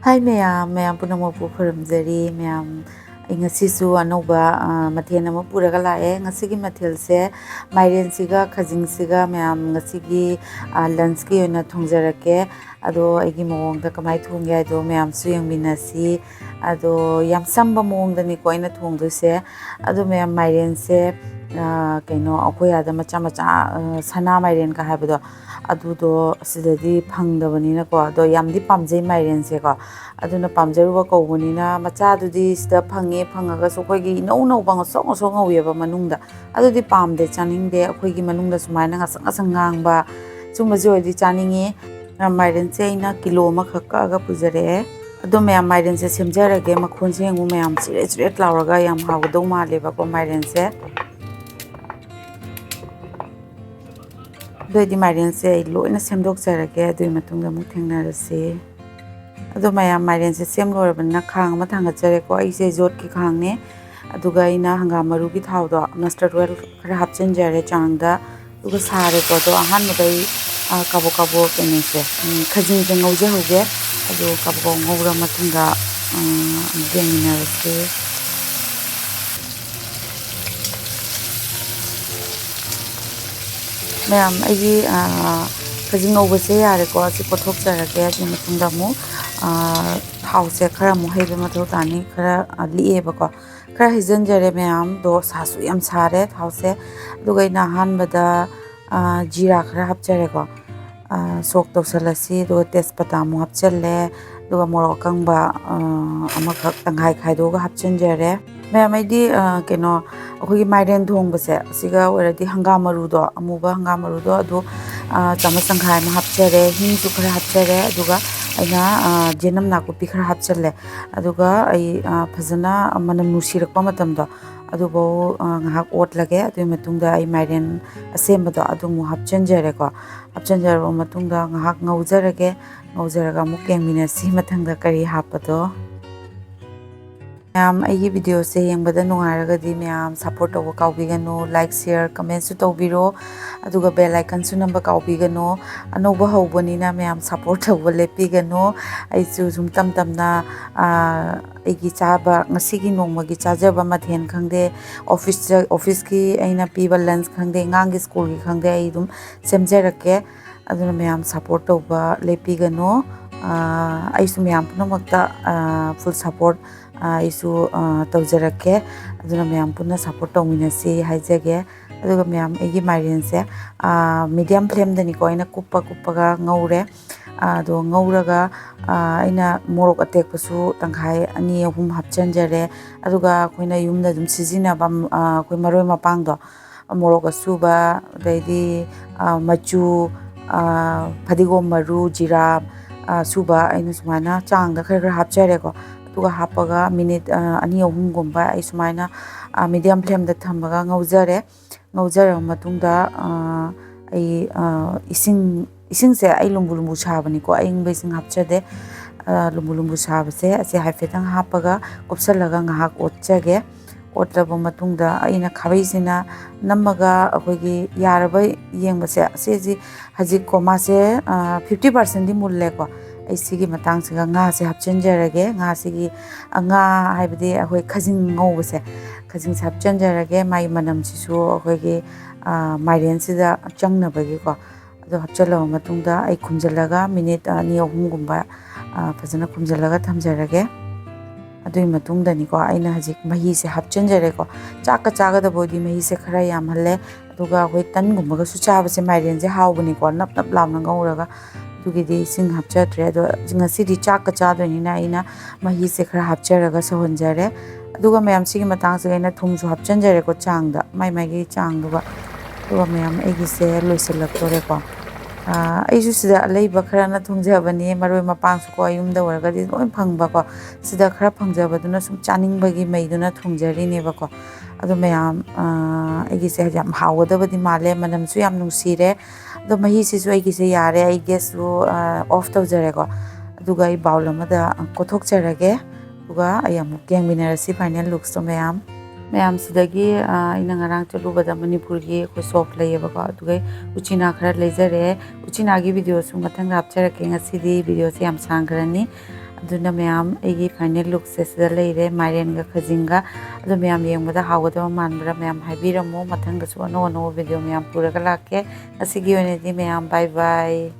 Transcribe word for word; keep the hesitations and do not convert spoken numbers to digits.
ꯍꯥꯏ ꯃꯌꯥꯝ, ꯃꯌꯥꯝ ꯄꯨꯝꯅꯃꯛꯄꯨ ꯈꯨꯔꯨꯝꯖꯔꯤ꯫ ꯃꯌꯥꯝ, ꯑꯩ ꯉꯁꯤꯁꯨ ꯑꯅꯧꯕ, ꯑ, ꯃꯊꯦꯜ ꯑꯃ ꯄꯨꯔꯒ ꯂꯥꯛꯑꯦ꯫ ꯉꯁꯤꯒꯤ ꯃꯊꯦꯜꯁꯦ ꯃꯥꯏꯔꯦꯟꯁꯤꯒ ꯈꯥꯖꯤꯡꯁꯤꯒ ꯃꯌꯥꯝ ꯉꯁꯤꯒꯤ, ꯑ, lunchꯀꯤ ꯑꯣꯏꯅ ꯊꯣꯡꯖꯔꯛꯀꯦ꯫ ꯑꯗꯣ ꯑꯩꯒꯤ ꯃꯑꯣꯡꯗ ꯀꯃꯥꯏꯅ ꯊꯣꯡꯒꯦ ꯍꯥꯏꯗꯣ ꯃꯌꯥꯝꯁꯨ ꯌꯦꯡꯃꯤꯟꯅꯁꯤ꯫ ꯑꯗꯣ ꯌꯥꯝ ꯁꯝꯕ ꯃꯑꯣꯡꯗꯅꯤꯀꯣ ꯑꯩꯅ ꯊꯣꯡꯗꯣꯏꯁꯦ꯫ ꯑꯗꯣ ꯃꯌꯥꯝ ꯃꯥꯏꯔꯦꯟꯁꯦ, ꯑ, ꯀꯩꯅꯣ ꯑꯩꯈꯣꯏ ꯑꯥꯗ ꯃꯆꯥ ꯃꯆꯥ, ꯑ, ꯁꯅꯥ ꯃꯥꯏꯔꯦꯟꯒ ꯍꯥꯏꯕꯗꯣ, ꯑꯗꯨꯗꯣ ꯑꯁꯤꯗꯗꯤ ꯐꯪꯗꯕꯅꯤꯅꯀꯣ꯫ ꯑꯗꯣ ꯌꯥꯝꯗꯤ ꯄꯥꯝꯖꯩ ꯃꯥꯏꯔꯦꯟꯁꯦꯀꯣ꯫ ꯑꯗꯨꯅ ꯄꯥꯝꯖꯔꯨꯕ ꯀꯧꯕꯅꯤꯅ ꯃꯆꯥꯗꯨꯗꯤ ꯁꯤꯗ ꯐꯪꯉꯦ, ꯐꯪꯉꯒꯁꯨ ꯑꯩꯈꯣꯏꯒꯤ ꯏꯅꯧ ꯅꯧꯕ ꯉꯁꯣꯛ ꯉꯁꯣꯛ ꯉꯧꯋꯦꯕ ꯃꯅꯨꯡꯗ꯫ ꯑꯗꯨꯗꯤ ꯄꯥꯝꯗꯦ, ꯆꯥꯅꯤꯡꯗꯦ꯫ ꯑꯩꯈꯣꯏꯒꯤ ꯃꯅꯨꯡꯗ ꯁꯨꯃꯥꯏꯅ ꯉꯁꯪ ꯉꯁꯪ ꯉꯥꯡꯕ ꯁꯨꯝꯕꯁꯦ ꯑꯣꯏꯔꯗꯤ ꯆꯥꯅꯤꯡꯉꯤ꯫ ꯃꯥꯏꯔꯦꯟꯁꯦ ꯑꯩꯅ ꯀꯤꯂꯣ ꯑꯃꯈꯛ ꯀꯛꯑꯒ ꯄꯨꯖꯔꯛꯑꯦ꯫ ꯑꯗꯣ ꯃꯌꯥꯝ ꯃꯥꯏꯔꯦꯟꯁꯦ ꯁꯦꯝꯖꯔꯒꯦ꯫ ꯃꯈꯣꯟꯁꯦ ꯌꯦꯡꯉꯨ ꯃꯌꯥꯝ, ꯆꯤꯔꯦꯠ ꯆꯤꯔꯦꯠ ꯂꯥꯎꯔꯒ ꯌꯥꯝ ꯍꯥꯎꯒꯗꯧ ꯃꯥꯜꯂꯦꯕꯀꯣ ꯃꯥꯏꯔꯦꯟꯁꯦ꯫ ꯑꯗꯨ ꯑꯣꯏꯗꯤ ꯃꯥꯏꯔꯦꯟꯁꯦ ꯑꯩ ꯂꯣꯏꯅ ꯁꯦꯝꯗꯣꯛꯆꯔꯒꯦ, ꯑꯗꯨꯒꯤ ꯃꯇꯨꯡꯗ ꯑꯃꯨꯛ ꯊꯦꯡꯅꯔꯁꯤ꯫ ꯑꯗꯣ ꯃꯌꯥꯝ ꯃꯥꯏꯔꯦꯟꯁꯦ ꯁꯦꯝ ꯂꯣꯏꯔꯕꯅꯤꯅ ꯈꯥꯡ ꯑꯃ ꯊꯥꯡꯒꯠꯆꯔꯦꯀꯣ꯫ ꯑꯩꯁꯦ ꯌꯣꯠꯀꯤ ꯈꯥꯡꯅꯦ꯫ ꯑꯗꯨꯒ ꯑꯩꯅ ꯍꯪꯒꯥꯝ ꯃꯔꯨꯒꯤ ꯊꯥꯎꯗꯣ, mustard oil ꯈꯔ ꯍꯥꯞꯆꯤꯟꯖꯔꯦ ꯆꯥꯡꯗ꯫ ꯑꯗꯨꯒ ꯁꯥꯔꯦꯀꯣ꯫ ꯑꯗꯣ ꯑꯍꯥꯟꯕꯗ ꯑꯩ, ꯑ, ꯀꯥꯕꯣꯛ ꯀꯥꯕꯣꯛ ꯀꯩꯅꯣꯁꯦ, ꯎꯝ, ꯈꯥꯖꯤꯡꯁꯦ ꯉꯧꯖꯍꯧꯒꯦ꯫ ꯑꯗꯨ ꯀꯥꯕꯣꯛ ꯀꯥꯕꯣꯛ ꯉꯧꯔ ꯃꯇꯨꯡꯗ, ꯑ, ꯑꯃꯨꯛ ꯌꯦꯡꯃꯤꯟꯅꯔꯁꯤ꯫ ꯃꯌꯥꯝ, ꯑꯩꯒꯤ, ꯑ, ꯈꯥꯖꯤꯡ ꯉꯧꯕꯁꯦ ꯌꯥꯔꯦꯀꯣ꯫ ꯑꯁꯤ ꯀꯣꯠꯊꯣꯛꯆꯔꯒꯦ꯫ ꯑꯗꯨꯒꯤ ꯃꯇꯨꯡꯗ ꯑꯃꯨꯛ, ꯑ, ꯊꯥꯎꯁꯦ ꯈꯔ ꯑꯃꯨꯛ ꯍꯩꯕ ꯃꯊꯧ ꯇꯥꯅꯤ꯫ ꯈꯔ, ꯑ, ꯂꯤꯛꯑꯦꯕꯀꯣ꯫ ꯈꯔ ꯍꯩꯖꯤꯟꯖꯔꯦ ꯃꯌꯥꯝꯗꯣ꯫ ꯁꯥꯁꯨ ꯌꯥꯝ ꯁꯥꯔꯦ ꯊꯥꯎꯁꯦ꯫ ꯑꯗꯨꯒ ꯑꯩꯅ ꯑꯍꯥꯟꯕꯗ, ꯑ, ꯖꯤꯔꯥ ꯈꯔ ꯍꯥꯞꯆꯔꯦꯀꯣ꯫ ꯑ, ꯁꯣꯛ ꯇꯧꯁꯜꯂꯁꯤ꯫ ꯑꯗꯨꯒ ꯇꯦꯖꯄꯇꯥ ꯑꯃꯨꯛ ꯍꯥꯞꯆꯜꯂꯦ꯫ ꯑꯗꯨꯒ ꯃꯣꯔꯣꯛ ꯑꯀꯪꯕ, ꯑ, ꯑꯃꯈꯛ ꯇꯪꯈꯥꯏ ꯈꯥꯏꯗꯣꯛꯑꯒ ꯍꯥꯞꯆꯤꯟꯖꯔꯦ꯫ ꯃꯌꯥꯝ, ꯑꯩꯗꯤ, ꯑ, ꯀꯩꯅꯣ, ꯑꯩꯈꯣꯏꯒꯤ ꯃꯥꯏꯔꯦꯟ ꯊꯣꯡꯕꯁꯦ, ꯑꯁꯤꯒ ꯑꯣꯏꯔꯗꯤ ꯍꯪꯒꯥꯝ ꯃꯔꯨꯗꯣ, ꯑꯃꯨꯕ ꯍꯪꯒꯥꯝ ꯃꯔꯨꯗꯣ, ꯑꯗꯨ, ꯑ, ꯆꯥꯃꯁ ꯇꯪꯈꯥꯏ ꯑꯃ ꯍꯥꯞꯆꯔꯦ, ꯍꯤꯡꯁꯨ ꯈꯔ ꯍꯥꯞꯆꯔꯦ, ꯑꯗꯨꯒ ꯑꯩꯅ, ꯑ, ꯖꯦꯅꯝ ꯅꯥꯀꯨꯞꯄꯤ ꯈꯔ ꯍꯥꯞꯆꯜꯂꯦ꯫ ꯑꯗꯨꯒ ꯑꯩ, ꯑ, ꯐꯖꯅ ꯃꯅꯝ ꯅꯨꯡꯁꯤꯔꯛꯄ ꯃꯇꯝꯗꯣ, ꯑꯗꯨꯐꯥꯎ, ꯑ, ꯉꯥꯏꯍꯥꯛ ꯑꯣꯠꯂꯒꯦ꯫ ꯑꯗꯨꯒꯤ ꯃꯇꯨꯡꯗ ꯑꯩ ꯃꯥꯏꯔꯦꯟ ꯑꯁꯦꯝꯕꯗꯣ ꯑꯗꯨ ꯑꯃꯨꯛ ꯍꯥꯞꯆꯤꯟꯖꯔꯦꯀꯣ꯫ ꯍꯥꯞꯆꯤꯟꯖꯔꯕ ꯃꯇꯨꯡꯗ ꯉꯥꯏꯍꯥꯛ ꯉꯧꯖꯔꯒꯦ꯫ ꯉꯧꯖꯔꯒ ꯑꯃꯨꯛ ꯌꯦꯡꯃꯤꯟꯅꯁꯤ ꯃꯊꯪꯗ ꯀꯔꯤ ꯍꯥꯞꯄꯗꯣ꯫ ꯃꯌꯥꯝ, ꯑꯩꯒꯤ videoꯁꯦ ꯌꯦꯡꯕꯗ ꯅꯨꯡꯉꯥꯏꯔꯒꯗꯤ ꯃꯌꯥꯝ support ꯇꯧꯕ ꯀꯥꯎꯕꯤꯒꯅꯨ, like, share, commentꯁꯨ ꯇꯧꯕꯤꯔꯣ, ꯑꯗꯨꯒ bell iconꯁꯨ ꯅꯝꯕ ꯀꯥꯎꯕꯤꯒꯅꯨ꯫ ꯑꯅꯧꯕ ꯍꯧꯕꯅꯤꯅ ꯃꯌꯥꯝ support ꯇꯧꯕ ꯂꯦꯞꯄꯤꯒꯅꯨ꯫ ꯑꯩꯁꯨ ꯁꯨꯝ ꯇꯝ ꯇꯝꯅ, ꯑꯥ, ꯑꯩꯒꯤ ꯆꯥꯕ, ꯉꯁꯤꯒꯤ ꯅꯣꯡꯃꯒꯤ ꯆꯥꯖꯕ ꯃꯊꯦꯜ ꯈꯪꯗꯦ, office, officeꯀꯤ ꯑꯩꯅ ꯄꯤꯕ lunch ꯈꯪꯗꯦ, ꯑꯉꯥꯡꯒꯤ schoolꯒꯤ ꯈꯪꯗꯦ, ꯑꯩ ꯑꯗꯨꯝ ꯁꯦꯝꯖꯔꯛꯀꯦ꯫ ꯑꯗꯨꯅ ꯃꯌꯥꯝ support ꯇꯧꯕ ꯂꯦꯞꯄꯤꯒꯅꯨ꯫ ꯑꯥ, ꯑꯩꯁꯨ ꯃꯌꯥꯝ ꯄꯨꯝꯅꯃꯛꯇ, ꯑꯥ, full support, ꯑꯥ, ꯑꯩꯁꯨ, ꯑꯥ, ꯇꯧꯖꯔꯛꯀꯦ꯫ ꯑꯗꯨꯅ ꯃꯌꯥꯝ ꯄꯨꯟꯅ support ꯇꯧꯃꯤꯟꯅꯁꯤ ꯍꯥꯏꯖꯒꯦ꯫ ꯑꯗꯨꯒ ꯃꯌꯥꯝ, ꯑꯩꯒꯤ ꯃꯥꯏꯔꯦꯟꯁꯦ, ꯑꯥ, medium flameꯗꯅꯤꯀꯣ ꯑꯩꯅ ꯀꯨꯞꯄ ꯀꯨꯞꯄꯒ ꯉꯧꯔꯦ꯫ ꯑꯥ, ꯑꯗꯣ ꯉꯧꯔꯒ, ꯑꯥ, ꯑꯩꯅ ꯃꯣꯔꯣꯛ ꯑꯇꯦꯛꯄꯁꯨ ꯇꯪꯈꯥꯏ ꯑꯅꯤ ꯑꯍꯨꯝ ꯍꯥꯞꯆꯤꯟꯖꯔꯦ꯫ ꯑꯗꯨꯒ ꯑꯩꯈꯣꯏꯅ ꯌꯨꯝꯗ ꯑꯗꯨꯝ ꯁꯤꯖꯤꯟꯅꯕ, ꯑꯥ, ꯑꯩꯈꯣꯏ ꯃꯔꯣꯏ ꯃꯄꯥꯡꯗꯣ, ꯃꯣꯔꯣꯛ ꯑꯁꯨꯕ, ꯑꯗꯩꯗꯤ, ꯑ, ꯃꯆꯨ, ꯑ, ꯐꯗꯤꯒꯣꯝ ꯃꯔꯨ, ꯖꯤꯔꯥ, ꯑ, ꯁꯨꯕ ꯑꯩꯅ ꯁꯨꯃꯥꯏꯅ ꯆꯥꯡꯗ ꯈꯔ ꯈꯔ ꯍꯥꯞꯆꯔꯦꯀꯣ꯫ ꯑꯗꯨꯒ ꯍꯥꯞꯄꯒ minute, ꯑ, ꯑꯅꯤ ꯑꯍꯨꯝꯒꯨꯝꯕ ꯑꯩ ꯁꯨꯃꯥꯏꯅ, ꯑ, medium flameꯗ ꯊꯝꯃꯒ ꯉꯧꯖꯔꯦ꯫ ꯉꯧꯖꯔꯕ ꯃꯇꯨꯡꯗ, ꯑ, ꯑꯩ, ꯑ, ꯏꯁꯤꯡ, ꯏꯁꯤꯡꯁꯦ ꯑꯩ ꯂꯨꯝꯕꯨ ꯂꯨꯝꯕꯨ ꯁꯥꯕꯅꯤꯀꯣ, ꯑꯏꯪꯕ ꯏꯁꯤꯡ ꯍꯥꯞꯆꯗꯦ꯫ ꯑ, ꯂꯨꯝꯕꯨ ꯂꯨꯝꯕꯨ ꯁꯥꯕꯁꯦ ꯑꯁꯤ ꯍꯥꯏꯐꯦꯠꯇꯪ ꯍꯥꯞꯄꯒ ꯀꯨꯞꯁꯜꯂꯒ ꯉꯥꯏꯍꯥꯛ ꯑꯣꯠꯆꯒꯦ꯫ ꯑꯣꯠꯂꯕ ꯃꯇꯨꯡꯗ ꯑꯩꯅ ꯈꯥꯕꯩꯁꯤꯅ ꯅꯝꯃꯒ ꯑꯩꯈꯣꯏꯒꯤ ꯌꯥꯔꯕ ꯌꯦꯡꯕꯁꯦ, ꯑꯁꯤꯁꯤ ꯍꯧꯖꯤꯛꯀꯣ ꯃꯥꯁꯦ, ꯑ, fifty percentꯗꯤ ꯃꯨꯜꯂꯦꯀꯣ꯫ ꯑꯩ ꯁꯤꯒꯤ ꯃꯇꯥꯡꯁꯤꯒ ꯉꯥꯁꯦ ꯍꯥꯞꯆꯤꯟꯖꯔꯒꯦ꯫ ꯉꯥꯁꯤꯒꯤ, ꯑ, ꯉꯥ ꯍꯥꯏꯕꯗꯤ ꯑꯩꯈꯣꯏ ꯈꯖꯤꯡ ꯉꯧꯕꯁꯦ, ꯈꯖꯤꯡꯁꯦ ꯍꯥꯞꯆꯤꯟꯖꯔꯒꯦ꯫ ꯃꯥꯒꯤ ꯃꯅꯝꯁꯤꯁꯨ ꯑꯩꯈꯣꯏꯒꯤ, ꯑ, ꯃꯥꯏꯔꯦꯟꯁꯤꯗ ꯆꯪꯅꯕꯒꯤꯀꯣ꯫ ꯑꯗꯣ ꯍꯥꯞꯆꯤꯜꯂꯕ ꯃꯇꯨꯡꯗ ꯑꯩ ꯈꯨꯝꯖꯤꯜꯂꯒ minute ꯑꯅꯤ ꯑꯍꯨꯝꯒꯨꯝꯕ, ꯑ, ꯐꯖꯅ ꯈꯨꯝꯖꯤꯜꯂꯒ ꯊꯝꯖꯔꯒꯦ꯫ ꯑꯗꯨꯒꯤ ꯃꯇꯨꯡꯗꯅꯤꯀꯣ ꯑꯩꯅ ꯍꯧꯖꯤꯛ ꯃꯍꯤꯁꯦ ꯍꯥꯞꯆꯤꯟꯖꯔꯦꯀꯣ꯫ ꯆꯥꯛꯀ ꯆꯥꯒꯗꯕ ꯑꯣꯏꯗꯤ ꯃꯍꯤꯁꯦ ꯈꯔ ꯌꯥꯝꯍꯜꯂꯦ, ꯑꯗꯨꯒ ꯑꯩꯈꯣꯏ ꯇꯟꯒꯨꯝꯕꯒꯁꯨ ꯆꯥꯕꯁꯦ ꯃꯥꯏꯔꯦꯟꯁꯦ ꯍꯥꯎꯕꯅꯤꯀꯣ, ꯅꯞ ꯅꯞ ꯂꯥꯎꯅ ꯉꯧꯔꯒ꯫ ꯑꯗꯨꯒꯤꯗꯤ ꯏꯁꯤꯡ ꯍꯥꯞꯆꯗ꯭ꯔꯦ꯫ ꯑꯗꯣ ꯉꯁꯤꯗꯤ ꯆꯥꯛꯀ ꯆꯥꯗꯣꯏꯅꯤꯅ ꯑꯩꯅ ꯃꯍꯤꯁꯦ ꯈꯔ ꯍꯥꯞꯆꯔꯒ ꯁꯧꯍꯟꯖꯔꯦ꯫ ꯑꯗꯨꯒ ꯃꯌꯥꯝ, ꯁꯤꯒꯤ ꯃꯇꯥꯡꯁꯤꯗ ꯑꯩꯅ ꯊꯨꯝꯁꯨ ꯍꯥꯞꯆꯤꯟꯖꯔꯦꯀꯣ, ꯆꯥꯡꯗ, ꯃꯥꯏ ꯃꯥꯏꯒꯤ ꯆꯥꯡꯗꯨꯒ꯫ ꯑꯗꯨꯒ ꯃꯌꯥꯝ, ꯑꯩꯒꯤꯁꯦ ꯂꯣꯏꯁꯤꯜꯂꯛꯇꯣꯔꯦꯀꯣ꯫ ꯑꯥ, ꯑꯩꯁꯨ ꯁꯤꯗ ꯑꯂꯩꯕ ꯈꯔꯅ ꯊꯣꯡꯖꯕꯅꯤ, ꯃꯔꯣꯏ ꯃꯄꯥꯡꯁꯨꯀꯣ, ꯌꯨꯝꯗ ꯑꯣꯏꯔꯒꯗꯤ ꯂꯣꯏ ꯐꯪꯕꯀꯣ꯫ ꯁꯤꯗ ꯈꯔ ꯐꯪꯖꯕꯗꯨꯅ ꯁꯨꯝ ꯆꯥꯅꯤꯡꯕꯒꯤ ꯃꯩꯗꯨꯅ ꯊꯣꯡꯖꯔꯤꯅꯦꯕꯀꯣ꯫ ꯑꯗꯣ ꯃꯌꯥꯝ, ꯑꯥ, ꯑꯩꯒꯤꯁꯦ ꯌꯥꯝ ꯍꯥꯎꯒꯗꯕꯗꯤ ꯃꯥꯜꯂꯦ, ꯃꯅꯝꯁꯨ ꯌꯥꯝ ꯅꯨꯡꯁꯤꯔꯦ꯫ ꯑꯗꯣ ꯃꯍꯤꯁꯤꯁꯨ ꯑꯩꯒꯤꯁꯦ ꯌꯥꯔꯦ, ꯑꯩ gasꯁꯨ, ꯑꯥ, off ꯇꯧꯖꯔꯦꯀꯣ꯫ ꯑꯗꯨꯒ ꯑꯩ bowl ꯑꯃꯗ ꯀꯣꯠꯊꯣꯛꯆꯔꯒꯦ꯫ ꯑꯗꯨꯒ ꯑꯩ ꯑꯃꯨꯛ ꯌꯦꯡꯃꯤꯟꯅꯔꯁꯤ final looksꯇꯣ ꯃꯌꯥꯝ꯫ ꯃꯌꯥꯝ ꯁꯤꯗꯒꯤ, ꯑ, ꯑꯩꯅ ꯉꯔꯥꯡ ꯆꯠꯂꯨꯕꯗ ꯃꯅꯤꯄꯨꯔꯒꯤ ꯑꯩꯈꯣꯏ shop ꯂꯩꯌꯦꯕꯀꯣ, ꯑꯗꯨꯒꯩ ꯎꯆꯤꯅꯥ ꯈꯔ ꯂꯩꯖꯔꯦ꯫ ꯎꯆꯤꯅꯥꯒꯤ videoꯁꯨ ꯃꯊꯪꯗ ꯍꯥꯞꯆꯔꯛꯀꯦ꯫ ꯉꯁꯤꯗꯤ videoꯁꯦ ꯌꯥꯝ ꯁꯥꯡꯈ꯭ꯔꯅꯤ꯫ ꯑꯗꯨꯅ ꯃꯌꯥꯝ, ꯑꯩꯒꯤ final lookꯁꯦ ꯁꯤꯗ ꯂꯩꯔꯦ, ꯃꯥꯏꯔꯦꯟꯒ ꯈꯥꯖꯤꯡꯒ꯫ ꯑꯗꯣ ꯃꯌꯥꯝ ꯌꯦꯡꯕꯗ ꯍꯥꯎꯒꯗꯕ ꯃꯥꯟꯕ꯭ꯔꯥ? ꯃꯌꯥꯝ ꯍꯥꯏꯕꯤꯔꯝꯃꯨ꯫ ꯃꯊꯪꯗꯁꯨ ꯑꯅꯧ ꯑꯅꯧꯕ video ꯃꯌꯥꯝ ꯄꯨꯔꯒ ꯂꯥꯛꯀꯦ꯫ ꯉꯁꯤꯒꯤ ꯑꯣꯏꯅꯗꯤ ꯃꯌꯥꯝ bye bye꯫